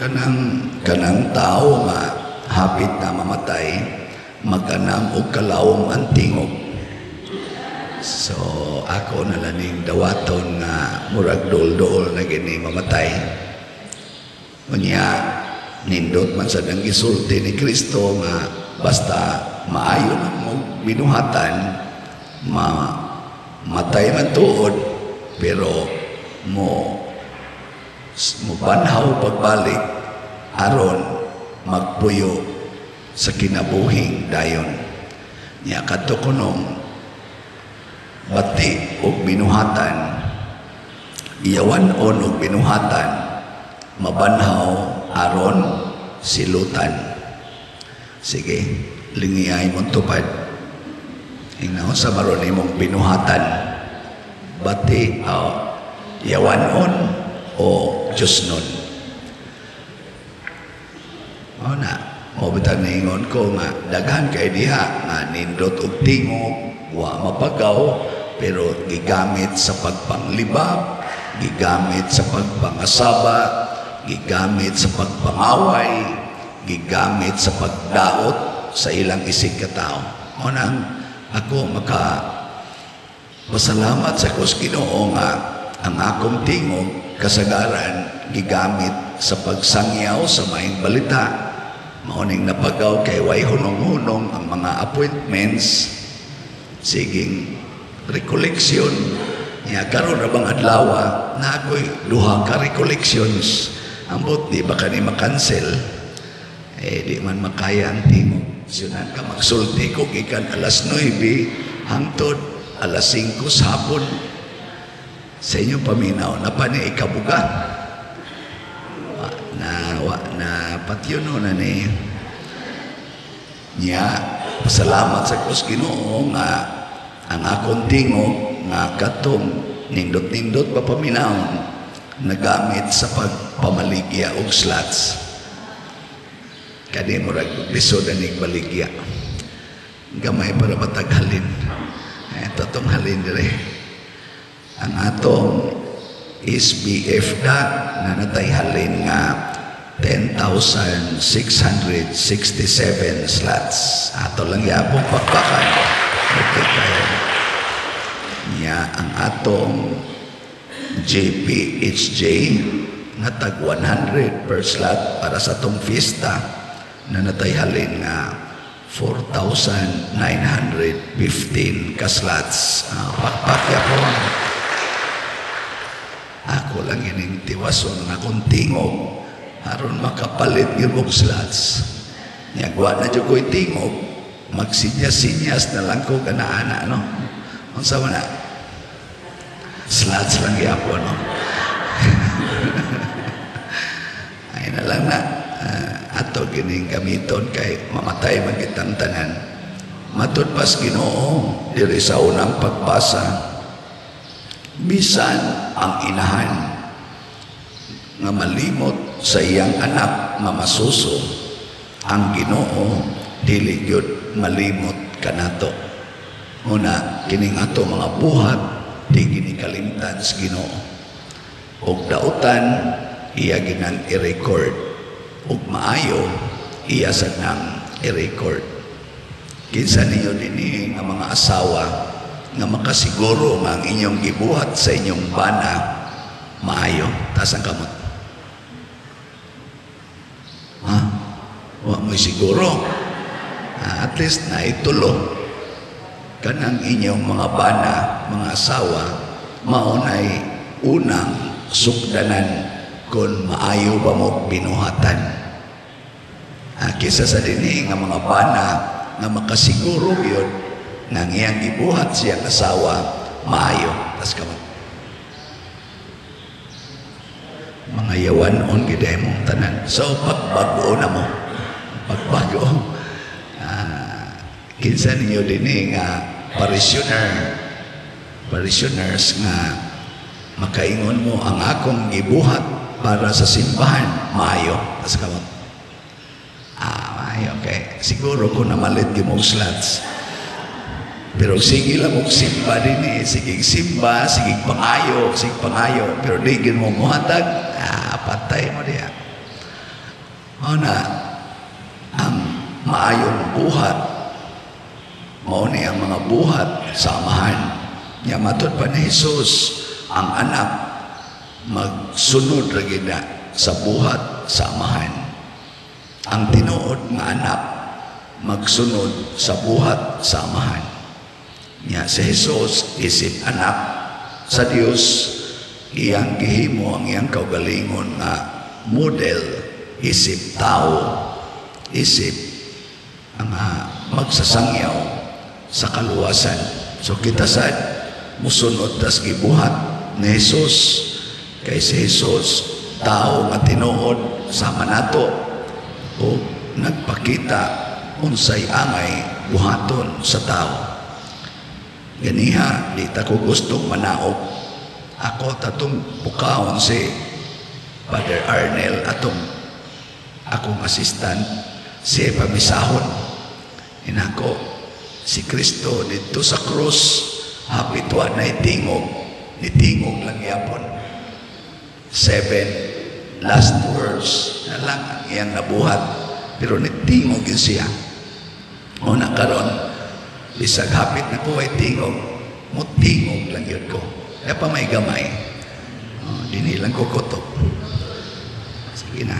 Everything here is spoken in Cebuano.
Kanang tao nga hapit na mamatay, mag-anam og kalawom ang tingog. So ako na lang ning dawaton nga murag duol-duol na gini mamatay. Unya nindot man sa nang gisulti ni Kristo nga basta maayo na mo binuhatan, ma matay man tuod, pero mo mubanhaw pagbalik aron magpuyo sa kinabuhing dayon. Nya kadto kunong bati og binuhatan, iyawan-on og binuhatan, mabanhaw aron silutan. Sige, lingiyay mong tupad. Ingnaon sa maron imong binuhatan, bati yawan-on o Diyos nun. O na, mo bitang niingon ko nga daghan kay diha nga nindot og tingog, wa mapagaw, pero gigamit sa pagpanglibab, gigamit sa pagpangasaba, gigamit sa pagpangaway, gigamit sa pagdaot sa ilang isig katao. O nang ako maka pasalamat sa kos Ginoo nga ang akong tingog kasagaran gigamit sa pagsangyaw sa maayong balita. Mauning napagaw kay way hunong-hunong ang mga appointments, siging recollection. Nya karon ra bang adlaw na ako'y duha ka recollections. Ambot di ba kani makancel? Eh di man makaya ang tingog. Sinunan ka magsulti ko gikan alas 9 hangtod alas 5 sa hapon. Sa inyong paminaw, napa ni ikabuga. Wa na, wa na patyo no na ni. Nya, pasalamat sa Diyos Ginoo nga ang akong tingog nga katong nindot-nindot pa paminawon nagamit sa pagpamaligya og slots. Kani murag lisod aning baligya. Gamay para mataghalin. Eh, totong halin dire. Ang atong SBF da na natay halin nga 10,667 slots. Ato lang yapong pakpakan. Okay kayo. Nya ang atong JPHJ nga tag 100 per slot para sa atong fiesta na natay halin nga 4,915 ka slots. Pakpak yapon. Ako lang ining tiwason nga akong tingog aron makapalit gyud og slots. Nya wa na jud ko'y tingog, magsinyas-sinyas na lang ko kana-ana, no. Unsa man na? Slots lang gyapon, no. Ay na lang na. Ato gining gamiton kay mamatay man kitang tanan. Matud pas Ginoo diri sa unang pagbasa, bisan ang inahan nga malimot sa iyang anak nga masuso, ang Ginoo dili gyud malimot kanato. Una kining ato mga buhat di gini kalimtan sa Ginoo. Og dautan iya ginang i-record, ug maayo iya sad nang i-record. Kinsa ninyo dinhi nga mga asawa nga makasiguro nga ang inyong gibuhat sa inyong bana maayo? Taas ang kamot. Ha? Wa mo'y siguro. At least na itulo kanang inyong mga bana, mga asawa, maunay unang sukdanan kung maayo ba mo binuhatan. Kisa sa dinhi nga mga bana nga makasiguro yun nga ang iyang gibuhat siyang asawa maayo? Tas kamot. Mga yawan-on gid mong tanan. So pagbago na mo. Pagbago. Kinsa ninyo dinhi nga parishioners nga makaingon mo ang akong gibuhat para sa simbahan maayo? Tas kamot. Maayo kay siguro ko namalit gyud mo slots. Pero sige lang mong simba din eh. Sige simba, sige pangayo, sige pangayo. Pero di gyud mo muhatag, patay mo diya. Mao na ang maayong buhat, mao ni ang mga buhat sa Amahan. Nya matud pa ni Jesus, ang anak magsunod ra gyud na sa buhat sa Amahan. Ang tinuod nga anak magsunod sa buhat sa Amahan. Nya si Jesus, isip anak sa Dios, iyang gihimo ang iyang kaugalingon nga model isip tao, isip ang magsasangyaw sa kaluwasan. So kita sad musunod tas gibuhat ni Jesus, kay si Jesus tao nga tinuod sama nato o nagpakita unsay angay buhaton sa tao. Ganiha, di ta ko gustong manaog. Ako tatong pukawon si Father Arnel, atong akong assistant, siya pamisahon. Inako, si Kristo dito sa krus, hapit wa na itingog, nitingog lang yapon. Seven last words na lang ang iyang nabuhat, pero nitingog yun siya. Una karon, bisag hapit na ko ay tingog, mutingog lang yun ko. Kaya pa may gamay. Oh, dinhi lang ko kutob. Sige na.